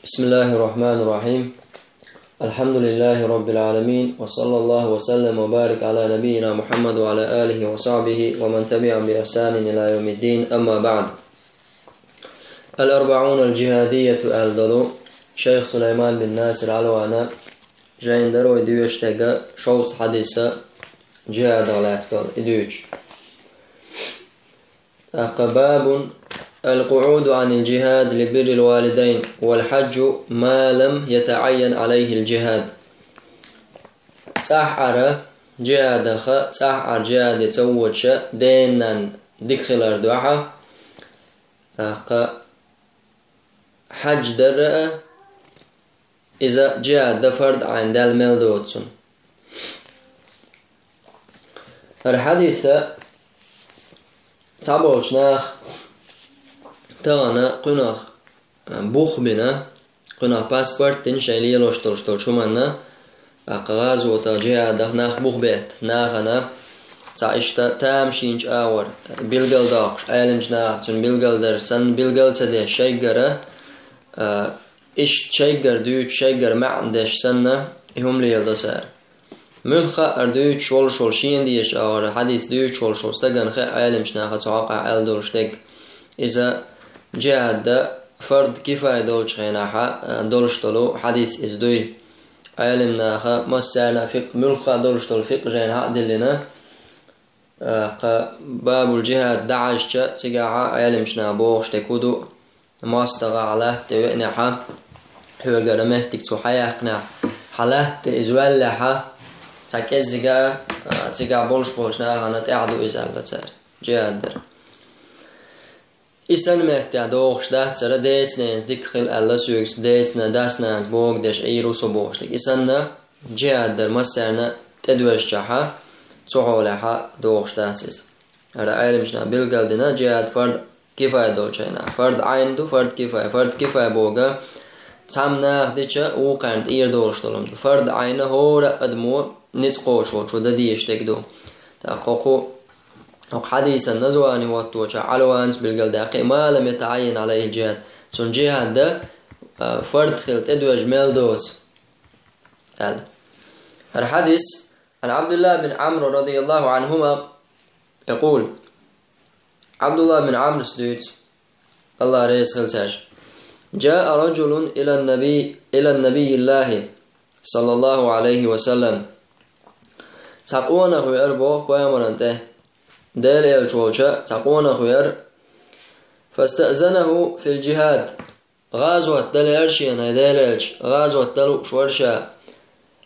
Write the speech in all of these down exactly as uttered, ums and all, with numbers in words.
بسم الله الرحمن الرحيم. الحمد لله رب العالمين، وصلى الله وسلم وبارك على نبينا محمد وعلى آله وصحبه ومن تبعهم بإحسان إلى يوم الدين، أما بعد. الأربعون الجهادية аьлла долу шайх Сулайман бин Насир Алвана жайна дарой доьшуш дерг шовзткъа хьадис, жихӀадах лаьцна долу, и дуьйцуш. ТӀаккха باب القعود عن الجهاد لبر الوالدين والحج ما لم يتعين عليه الجهاد. ЦӀахь Ӏара жихӀадах, цӀахь Ӏара жихӀаде ца водуш дена-нанна дика хилар дуьхьа, тӀаккха хьаьжжа дар а, иза жихӀад дан фард Ӏайн даьлла мел доцу цунна. ХӀара хьадис цхьаболчу наха тахана кхунах бух бина, кхунах паспорт дина шайн лелош долуш долчу хӀуманна, тӀаккха гӀазотах, жихӀадах нах бух бетта, нахана цхьа иштта тамашийначу агӀор билгалдоккхуш, Ӏеламчу наха цунна билгалдар санна билгал ца деш шайггара, а, иштта шайггара дуьйцуш, шайггара маьӀна деш санна, и хӀума леладо цара. Муьлхха а хӀара дуьйцуш волуш волу шена дезачу агӀор хьадис дуьйцуш волуш волу стагана хаьа Ӏеламчу наха цу хьокъехь аьлла долуш дерг. Иза жихӀад дан фард кифая долчу хенахь, а, долуш долу хьадис иза дуй. Ӏеламнаха массарна а фикъхӀ, муьлхха а долуш долу фикъхӀ жайнахь а диллина, а, кху бабул жихӀад дӀахьаьжча, цигахь а Ӏеламчу наха бохуш дерг хӀун ду, мостагӀа хьан латта тӀе веанехь, хьоьгара меттиг цо хьаяьккхинехь, хьан латта тӀе иза ваьллехь, цхьа кӀеззига а, а, цигахь болуш болчу нахана тӀехь ду иза аьлла цара, жихӀад дар. И санна меттехь дохуш дац хӀара, деца-ненаца дика хила аьлла соьга, деца-нанна, дас-нанас бохург деш Ӏийр ву со бохуш дерг. И санна, жихӀад дар массарна тӀедоьжчахьа, цу хьолехьа дохуш дац иза. ХӀара Ӏеламчу наха билгалдина, жихӀад фард кифая долчу хенахь. Фард Ӏайн ду, фард кифая. Фард кифая бохург, цхьамма наха дича, вукхарна тӀера долуш долу хӀума ду. Фард Ӏайн хӀора адамо ницкъ кхочуш волчо дан дезаш дерг ду. ТӀаккха кху, кху хьадисан названи хӀотточохь Ӏалванас билгалдаьккхи: «Ма лам ятаӀаййан Ӏалайхил жихӀад». Цунна жихӀад дан, а, фард хила тӀедоьжна мел доцу, аьлла. ХӀара хьадис, Ӏан ӀабдуллахӀ бин Ӏамр радияллахӀу ӀанхӀума якъул, ӀабдуллахӀ бин Ӏамрас дуьйцу, АллахӀ реза хила цаьршинна: «ЖаӀа раджулун илан-набий, илан-набиййиллахӀи, саллаллахӀу Ӏалайхи ва саллам». Цхьа къонах веара боху пайхамарна тӀе, Делан элча волча цхьа къонах веара. «ФастаӀзанахӀу фил-жихӀад». ГӀазот далара шена, хӀай Делан элча, гӀазот дала лууш вара ша,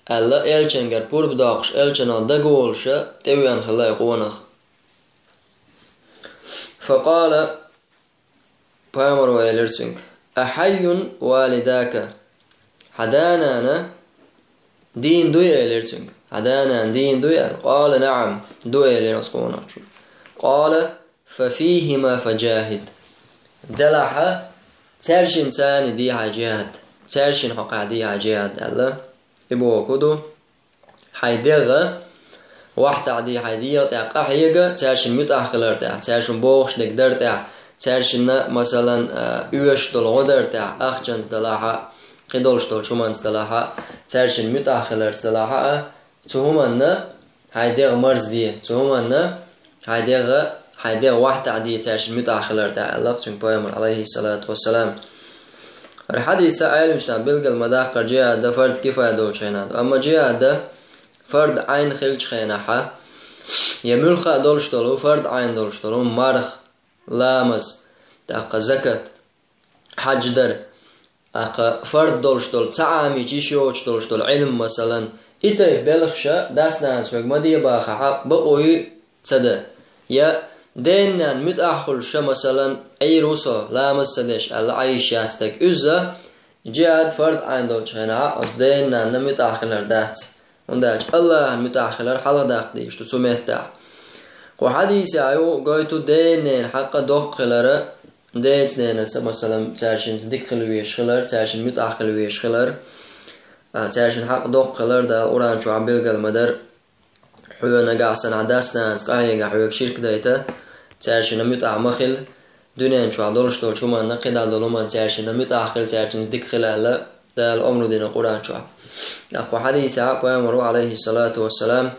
аьлла, элчангара пурба доккхуш, элчанал дагаволуша тӀевеана хилла и къонах. Факъала, пайхамаро элира цуьнга: «Ахьаййун валидака?» Хьан да-нана дийна дуй, элира цуьнга. Хьан да-нана дийна дуй аьлла. Къала: «НаӀам», ду, элира оцу къонахчо. Къала: «ФафихӀима фажахӀид». Делахьа, цаьршинца а де хьайн жихӀад, цаьршинна хьокъехь де хьайн жихӀад аьлла. И бохург хӀун ду? Хьайн дегӀ вахьтахь де, хьайн дегӀа тӀехь къахьега, цаьршинна муьтӀахь хилар тӀехь, цаьршинна бохуш дерг дар тӀехь, цаьршинна, масалан, а, оьшуш долу гӀо дар тӀехь, ахчанца далахьа, кхидолуш долчу хӀуманца далахьа, цаьршинна муьтӀахь хиларца далахьа а, цу хӀуманна хьайн дегӀ марзде, цу хӀуманна хьайн дегӀ, хьайн дегӀ вахьтахь де цаьршинна муьтӀахь хилар тӀехь, аьлла цуьнга пайхамар, Ӏалайхиссалату вассалам. ХӀара хьадиса Ӏеламчу наха билгал ма даккхара, жихӀад дан фард кифая долчу хенахь ду. Амма жихӀад дан фард Ӏайн хилчу хенахьа, я муьлхха а долуш долу, фард Ӏайн долуш долу, марха, ламаз, тӀаккха закат, хьаьжжа дар, тӀаккха фард долуш долу, ца Ӏамийча йиш йоцуш долуш долу Ӏилм, масалан, и тайпа белхаша дас-нанас хьоьга ма де бахахьа, бакъо ю ца дан. Я дена-нанна муьтӀахь хуьлуша, масалан, Ӏийр ву со, ламаз ца деш, аьлла, Ӏан йиш яц дерг. Иза жихӀад фард Ӏайн долчу хенахь, оцу дена-нанна муьтӀахь хилар дац. ХӀунда аьлча АллахӀна муьтӀахь хилар хьалхадаккха дезаш ду цу меттехь. Кху хьадисехь юха гойту дена-ненан хьакъ доккха хилар, деца-ненаца, масалан, цаьршинца дика хила везаш хилар, цаьршинна муьтӀахь хила везаш хилар, а, цаьршинна хьакъ доккха хилар, Дала Къуръан чохь билгал ма дара. Хьо нагахь санна хьан дас-нанас къахьега, хьоьга ширк дайта, цаьршинна муьтӀахь ма хила. дуьнен чохь долуш долчу хӀуманна, кхидӀа долу хӀуманна цаьршинна муьтӀахь хила, цаьршинца дика хила аьлла, Дала омра дина Къуръан чохь. ТӀаккха хьадисехь Пайхамаро, алейхиссалату вассалам,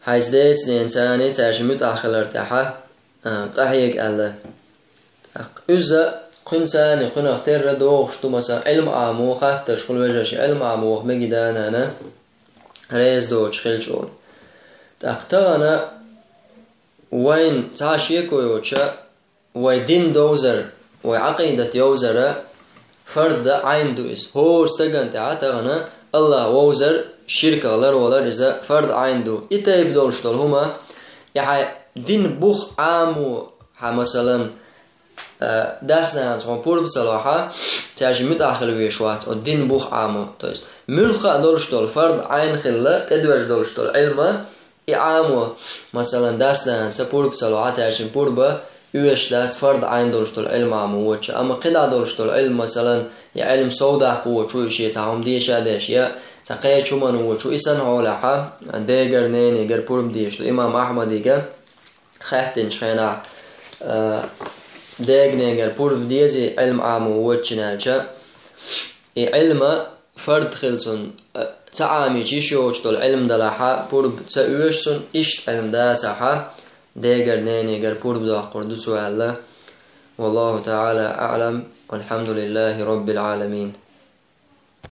хьайца деца, ненаца цаьршинна муьтӀахь хилар тӀехь, а, къахьега аьлла. ТӀаккха иза кхуьнан царна кхуьнах терра догӀуш ду, масала, Ӏилма Ӏамо, хаттарш хуьлу вежарша, Ӏилма Ӏамо ваха мегий да-нана, реза доцуш хилча олу. ТӀаккха тахана вайн цхьа шеко йоцуша, вай дин довзар, вай Ӏакъидат йовзара фард Ӏайн ду иза. ХӀора стагана тӀехь тахана Аллах вовзар, ширках ларвалар иза фард Ӏайн ду. И тайпа долуш долу хӀума, и хьайн дин бух Ӏамо, хьан, масалан, а, дас-нанас хьуна пурба ца лохь, цаьршинна муьтӀахь хила везаш вац, оцу дин бух Ӏамо. То есть, муьлхха а долуш долу фард Ӏайн хилла, тӀедоьжна долуш долу Ӏилма, и Ӏамо, масалан, дас-нанас пурба ца лохь, цаьршинна пурба оьшуш дац, фард Ӏайн долуш долу Ӏилма Ӏамо воцуш. Амма кхидӀа долуш долу Ӏилма, масалан, я Ӏилма сов даккха воцуш ву, и шен цхьа хӀума деша деш, я цхьа кхечу хӀуманна воцуш ву, и санна хьолехь, дегара, ненегара пурба дезаш ду. Имам Ахьмадига хаьттинчу хенахь, а, дега-негара пурба дезий Ӏилма Ӏамо воцучунна аьлча, и Ӏилма фард хила цунна, а, ца Ӏамийча йиш йоцуш долу Ӏилма далахь, пурба ца оьшу цунна, иштта Ӏилма дацахь, дегара, ненегара пурба доккхур ду цо аьлла. Валлаху та'ала а'лам, валхьамдулиллахи роббил Ӏаламин.